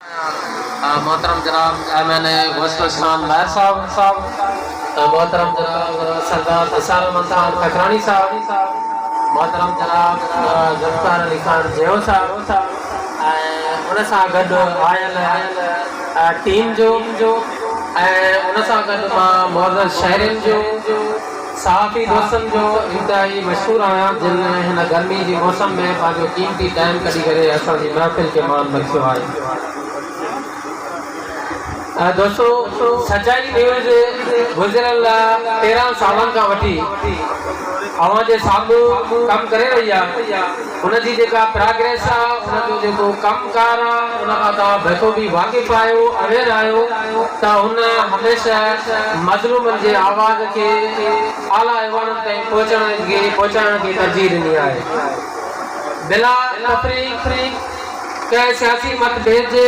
محترم جناب M N A Ghaus Bakhsh Khan Mahar صاحب، محترم جناب سردار نثار احمد خان ککراڻي صاحب، محترم جناب ذوالفقار علي خان جيهو صاحب ۽ ان سان گڏ آيل ٽيم جو ۽ ان سان گڏ مان معزز شهرين جو صحافي دوستن جو انتهائي مشڪور آهيان جن هن گرمي جي موسم ۾ پنهنجو قيمتي ٽائيم ڪڍي ڪري اسان جي محفل کي مان بخشيو آهي. دوستو سچائي نيوز گذريل 13 سالن کان وٺي اوهان جي سامهون ڪم ڪري رهي آهي ان جي جيڪا پراگريس آ ان جو جيڪو ڪم ڪار آ ان کان توهان بخوبي واقف آهيو اويئر آهيو ته هن هميشه مظلومن جي آواز کي اعليٰ ايوانن تائين پهچڻ کي پهچائڻ کي ترجيح ڏني آهي بلا تفريق ڪنهن سياسي مت ڀيد جي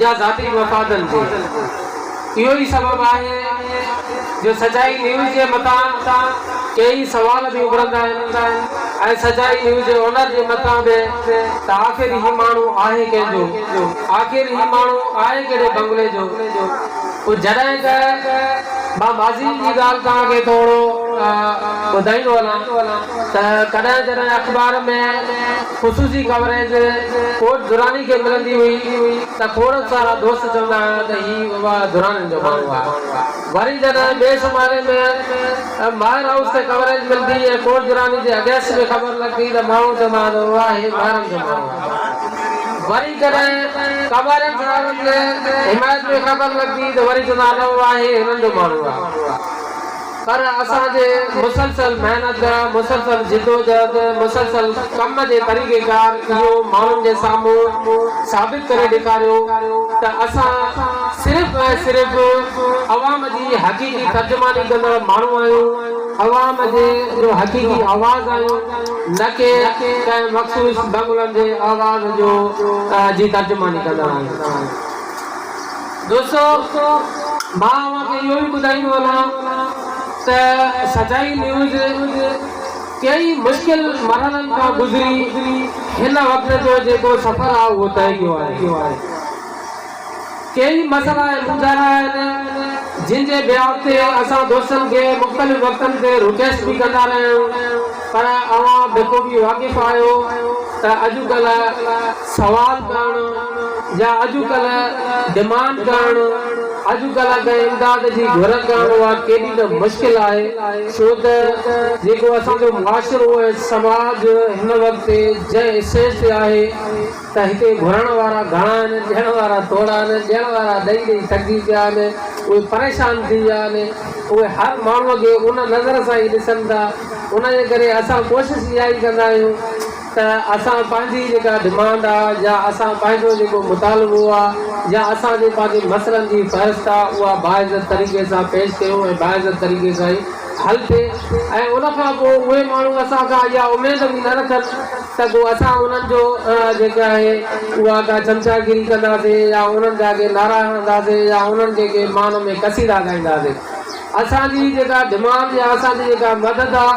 يا ذاتي مفادن جي. اهو ئي سبب آهي جو سچائي نيوز جي مٿان ڪيئي سوال به اڀرندا آهن ۽ سچائي نيوز جي اونر جي مٿان به ته آخر هي ماڻهو آهي ڪنهن جو؟ آخر هي ماڻهو آهي ڪهڙي بنگلي جو؟ پوء جڏهن ته مان ماضي جي ڳالهه توهان کي ٿورو ٻڌائيندو هلان ته ڪڏهن جڏهن اخبار ۾ خصوصي ڪوريج ڪوٽ دراني کي ملندي هئي ته کوڙ سارا دوست چوندا هيا ته هي بابا درانين جو ماڻهو آهي. وري جڏهن ٻئي شماري ۾ ماهر هائوس تي ڪوريج ملندي ۽ ڪوٽ دراني جي اگينسٽ ۾ خبر لڳندي ته ماڻهو چوندا هيا ته بابا هي ماهرن جو ماڻهو آهي. وري ڪڏهن ڪنوارين صاحبن جي حمايت ۾ خبر لڳندي ته وري چوندا هيا نه بابا هي هنن جو ماڻهو آهي. پر اسان جي مسلسل محنت، مسلسل جدوجهد، مسلسل ڪم جي طريقيڪار اهو ماڻهن جي سامهون ثابت ڪري ڏيکاريو ته اسان صرف ۽ صرف عوام جي حقيقي ترجماني ڪندڙ ماڻهو آهيون، عوام جي جو حقيقي آواز آهيون نه ڪي ڪنهن مخصوص بنگلن جي آواز جو جي ترجماني ڪندڙ آهيون. دوستو مان اوهان کي اهو به ٻڌائيندو هلان ته سچائي نيوز ڪيئي مشڪل مرحلن کان گذري هن وقت جو جيڪو سفر آهي اهو طئي ڪيو آهي. ڪيئي مسئلا ۽ مونجهارا آهن جن جي بياف تي اسان دوستن کي مختلف وقتن تي رڪويسٽ به ڪندا رهيا آهيون پر اوهان بخوبي واقف آهيو ته اڄڪلهه سوال ڪرڻ يا اڄڪلهه ڊمانڊ ڪرڻ، اڄڪلهه ڪنهن امداد جي گهر ڪرڻ اها ڪيڏي نه مشڪل آهي، ڇو ته جيڪو اسان جو معاشرو ۽ سماج هن وقت جنهن اسٽيج تي آهي ته هتي گهرڻ وارا گهڻا آهن، ڏيڻ وارا ٿورا آهن، ڏيڻ وارا ڏئي ڏئي ٿڪجي پيا آهن، اهي پريشان ٿي ويا آهن، اهي هر ماڻهوء کي ان نظر سان ئي ڏسن ٿا، ان جي ڪري اسان ڪوشش اها ئي ڪندا آهيون. ته اسان پنهنجي جيڪا ڊمانڊ آ يا اسان پنهنجو جيڪو مطالبو آ يا اسان جي پنهنجي مسئلن جي فهرست آ اها باعزت طريقي سان پيش ڪيون ۽ باعزت طريقي سان ئي حل ٿئي ۽ ان کان پوء اهي ماڻهو اسان کان اها اميد به نه رکن ته ڪو اسان انهن جو جيڪا آهي اها ڪا چمچاگيري ڪنداسين يا انهن جا ڪي نعرا هڻنداسين يا انهن کي ڪي مان ۾ قصيدا ڳائينداسين. اسان جي جيڪا ڊمانڊ يا اسان جي جيڪا مدد آ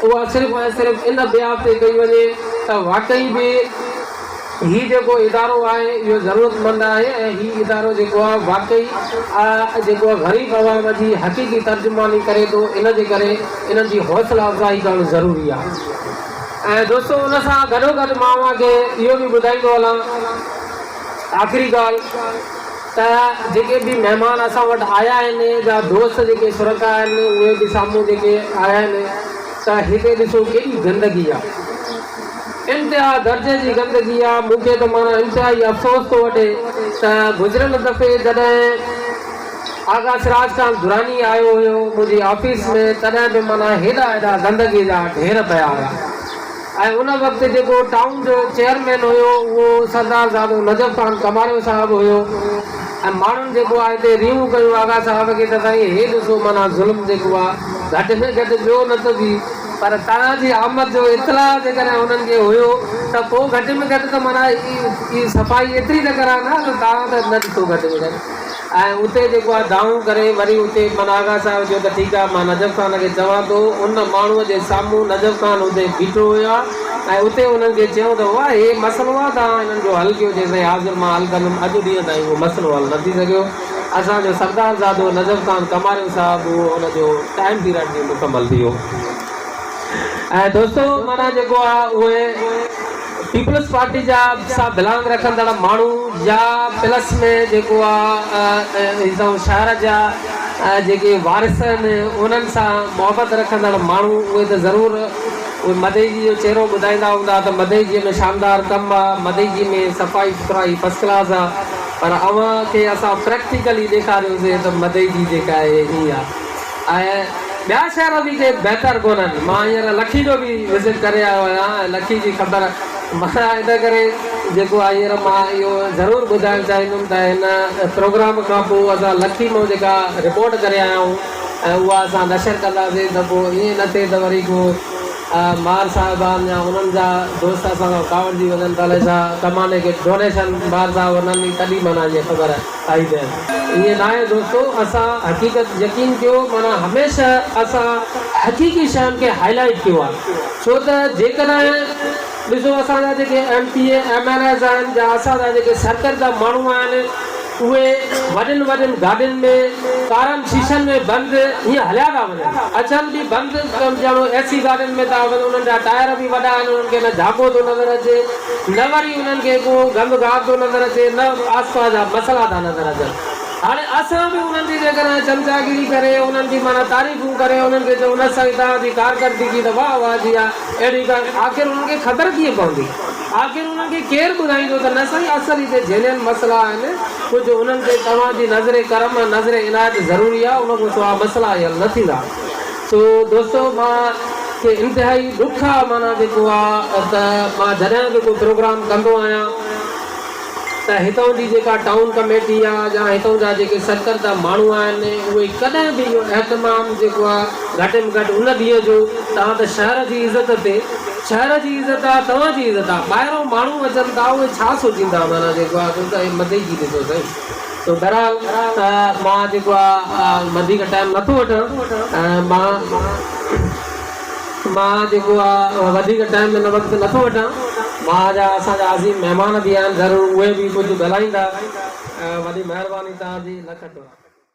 اها صرف ۽ صرف ان بياف تي ڪئي وڃي ته واقعي به هي جيڪو ادارو آهي اهو ضرورت مند آهي ۽ هي ادارو جيڪو آ واقعي جيڪو غريب عوام جي حقيقي ترجماني ڪري ٿو ان جي ڪري انهن جي حوصله افزائي ڪرڻ ضروري آ ۽ دوستو ان سان گڏوگڏ مان اوهان کي اهو به ٻڌائيندو هلان آخري ڳالهه ته جيڪي به مهمان اسان وٽ آيا آهن يا دوست جيڪي شرڪاء آهن اهي به سامهون جيڪي آيا آهن ته هتي ڏسو ڪيڏي گندگي آ انتها درجي جي گندگي آ مون کي ته معنيٰ انتهائي افسوس ٿو وٺي ته گذريل دفعي جڏهن آغا سراج خان دراني آيو هيو منهنجي آفيس ۾ تڏهن به معنيٰ هيڏا هيڏا گندگي جا ڍير پيا هيا. ۽ ان وقت جيڪو ٽائون جو چيئرمين هيو اهو سردار زادو نجف خان ڪماريو صاحب هيو ۽ ماڻهن جيڪو آهي هتي ريهون ڪيون آغا صاحب کي ته سائين هي ڏسو معنيٰ ظلم جيڪو آ گهٽ ۾ گهٽ ٻيو نه ته به پر توهان جي آمد جو اطلاع جيڪڏهن انهن کي هيو ته پوء گهٽ ۾ گهٽ ته معنيٰ هي صفائي ايتري ته ڪرائن ها ته توهان ته نه ڏٺو گهٽ ۾ گهٽ. ۽ اتي جيڪو آهي دانهون ڪري وري اتي معنيٰ آغا صاحب چيو ته ٺيڪ آهي مان نجف خان کي چوان ٿو ان ماڻهوء جي سامهون نجف خان اتي بيٺو هيو ۽ اتي انهن کي چيائون ته بابا هي مسئلو آهي توهان هنن جو حل ڪيو چي سائين حاضر مان حل ڪندم اڄ ڏينهن تائين اهو مسئلو حل نه ٿي سگهيو اسان جو سردار زادو نجف خان ڪماريو صاحب اهو ان جو ٽائيم پيريڊ به مڪمل ٿي ويو ۽ دوستو معنيٰ جيڪو آهي اهي پيپلز پارٽي جا سان بلانگ رکندڙ ماڻهو يا پلس ۾ جيڪو آ هتان شهر جا جيڪي وارث آهن انهن سان محبت رکندڙ ماڻهو اهي ته ضرور اهي مدئجي جو چهرو ٻڌائيندا هوندا ته مدئجي ۾ شاندار ڪم آ مدئجي ۾ صفائي سٿرائي فرسٽ ڪلاس آ پر اوهان کي اسان پريڪٽيڪلي ڏيکاريوسي ته مدئجي جيڪا آهي هيئن آ. ۽ ٻيا شهر به ڪي بهتر ڪونهن. مان هينئر لکي جو به وزٽ ڪري آيو آهيان ۽ لکي جي خبر معنيٰ ان ڪري جيڪو آهي هينئر مان اهو ضرور ٻڌائڻ چاهيندم ته هن پروگرام کان پوء اسان لکي مان جيڪا رپورٽ ڪري آيا آهيون ۽ اها اسان نشر ڪنداسين ته پوء ائين نه ٿئي ته وري ڪو مار صاحبان يا انهن جا دوست اسان کان ڪاوڙجي وڃن ته الائي ڇا ڪماني کي ڊونيشن مار صاحب نه ڏني تڏهن معنيٰ ائين خبر آئي ته ائين ناهي دوستو اسان حقيقت يقين ڪيو معنيٰ هميشه اسان حقيقي شين کي هائي لائيٽ ڪيو آهي ڇو ته جيڪڏهن ڏسو اسان جا جيڪي M P A M N As آهن يا اسان جا جيڪي سرڪرده ماڻهو آهن اهي وڏين وڏين گاڏين ۾ ڪارن شيشن ۾ بند هيئن هليا ٿا وڃن اچن به بند ڄڻو اي سي گاڏين ۾ ٿا وڃن انهن جا ٽائر به وڏا آهن انهن کي نه جهاڪو ٿو نظر اچي نه وري انهن کي ڪو گند گار ٿو نظر اچي نه آس پاس جا مسئلا ٿا نظر اچن. هاڻي اسان به انهن جي جيڪڏهن چمچاگيري ڪري انهن جي معنيٰ تعريفون ڪري انهن کي چئون نه سائين توهان جي ڪارڪردگي ته واهه واهه جي آهي اهڙي ڪا آخر انهن کي خبر ڪيئن پوندي آخر انهن کي ڪير ٻڌائيندو ته نه سائين اصل هتي جينين مسئلا آهن ڪجهه انهن تي توهان جي نظر ڪرم ۽ نظر عنايت ضروري آهي ان کان سواء مسئلا حل نه ٿيندا. سو دوستو مان کي انتهائي ڏک آ معنيٰ جيڪو آ ته مان جڏهن به ڪو پروگرام ڪندو آهيان ته هتان جي جيڪا ٽائون ڪميٽي آ يا هتان جا جيڪي سرڪرده ماڻهو آهن اهي ڪڏهن به اهو اهتمام جيڪو آ گهٽ ۾ گهٽ ان ڏينهن جو توهان ته شهر جي عزت تي شهر جي عزت آ توهان جي عزت آ ٻاهران ماڻهو اچن ٿا اهي ڇا سوچيندا معنيٰ جيڪو آ سو ته مدئي جي ڏسو سائين. سو بهرحال مان جيڪو آ وڌيڪ ٽائيم نٿو وٺان ۽ مان مان جيڪو آ وڌيڪ ٽائيم هن وقت نٿو وٺان مان جا اسان جا عظيم مهمان به آهن ضرور اهي به ڪجهه ڳالهائيندا وڏي مهرباني توهان جي لک ٿورا.